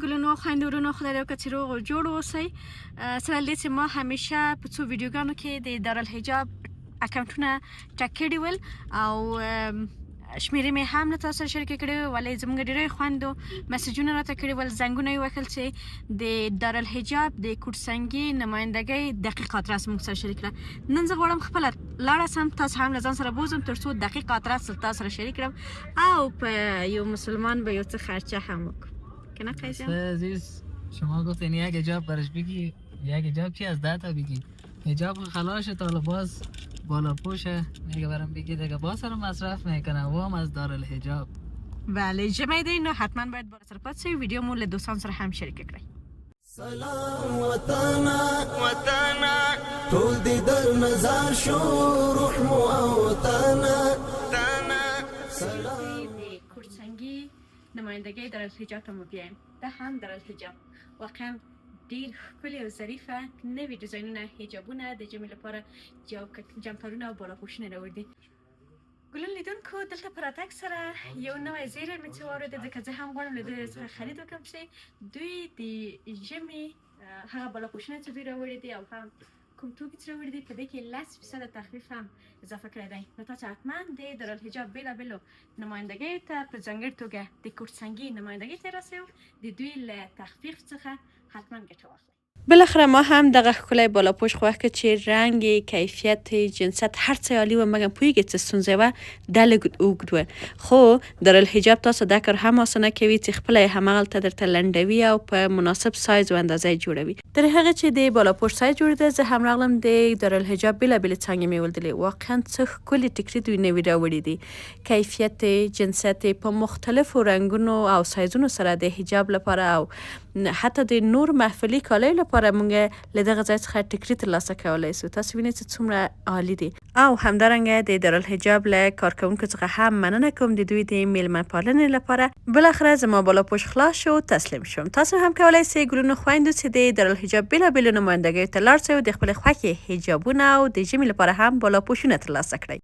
ګلونو خویندو ورونو، خدای دې وکړي چې روغ او جوړ اوسئ. سره له دې چې ما همیشه په څو ویډیوګانو کې د دارالحجاب اکاونټونه ټک کړي ول او شمیرې مې هم له تاسو سره شریکې کړې وې، ولې زموږ ډیری خویندو مسیجونه راته کړي ول، زنګونه یې وهل چې د دارالحجاب د کوټسنګي نمایندګۍ دقیق آدرس موږ سره شریک کړه. نن زه غواړم خپله لاړه سم، تاسو هم له ځان سره بوزم تر څو دقیق آدرس له تاسو سره شریک کړم او په یو مسلمان به یو څه خرچه هم وکړم کنه قیس جان؟ عزیز، شما گفتین یک حجاب براش بگی، یک حجاب چی از 10 تا بگی. حجاب خلاص تا باز بالا پوشه میگه برام بگی دیگه، باز سر مصرف میکنه و هم از دارالحجاب. بله، ژمی دی نو حتما باید بالا سره پاتې شئ، ویډیو مو له دوستانو سره هم شریکه کړئ. سلام وطنه وطنه ټول دې در نظر شو روح مو او تنه تنه سلام. د کوټسنګي نمایندګۍ دارالحجاب ته مو بیایم. دا هم دارالحجاب واقعا ډیر ښکلي او ظریفه نوي ډیزاینونه، حجابونه، د ژمي لپاره جمپرونه او بالاپوشونه راوړي دي. ګلون لیدونکو، دلته په راتګ سره یو نوی زیری مې چې واورېده، ځکه زه هم غواړم له دوی څخه خرید وکړم چې دوی د ژمي هغه بالاپوشونه چې دوی راوړي دي او هم کوم توکي چې راوړي دي، په دې کې 10% تخفیف هم اضافه کړی دی. نو تاسو حتما د دارالحجاب بېلابېلو نمایندګیو ته، په ځانګړې توګه د کوټسنګي نمایندګۍ ته راسئ او د دوی له تخفیف څخه حتما ګټه واخلئ. بالاخره ما هم دغه ښکلی بالاپوش خوښ کړ چې رنګ یې، کیفیت یې، جنسیت هر څه یې عالي وه، مګر پوهېږئ څه ستونزه وه؟ دا لږ اوږد وه. خو دارالحجاب تاسو دا کار هم اسانه کوي چې خپله یې همغلته درته لنډوي او په مناسب سایز او اندازه یې جوړوي. تر هغه چې د بالاپوش سایز جوړېده، زه هم راغلم د دارالحجاب بېلابېلې څانګې مې ولیدلې. واقعا څه ښکلي ټیکري دوی نوي راوړي دي. کیفیت یې، جنسیت یې، په مختلفو رنګونو او سایزونو سره د حجاب لپاره او حتی د نور محفلي کالیو لپاره مونږ له دغه ځای څخه ټیکري ترلاسه کولای سو. تاسو وینئ چې څومره عالي دي. او همدارنګه د دارالحجاب له کارکوونکو څخه هم مننه کوم د دوی د میلمه پالنې لپاره. بالاخره زما بالاپوش خلاص شو، تسلیم شوم. تاسو هم کولای سئ ګلونو خویندو چې د دارالحجاب بیلابیلو نمایندګیو ته لاړ سئ او د خپلې خوښې حجابونه او د ژمي لپاره هم بالاپوشونه ترلاسه کړئ.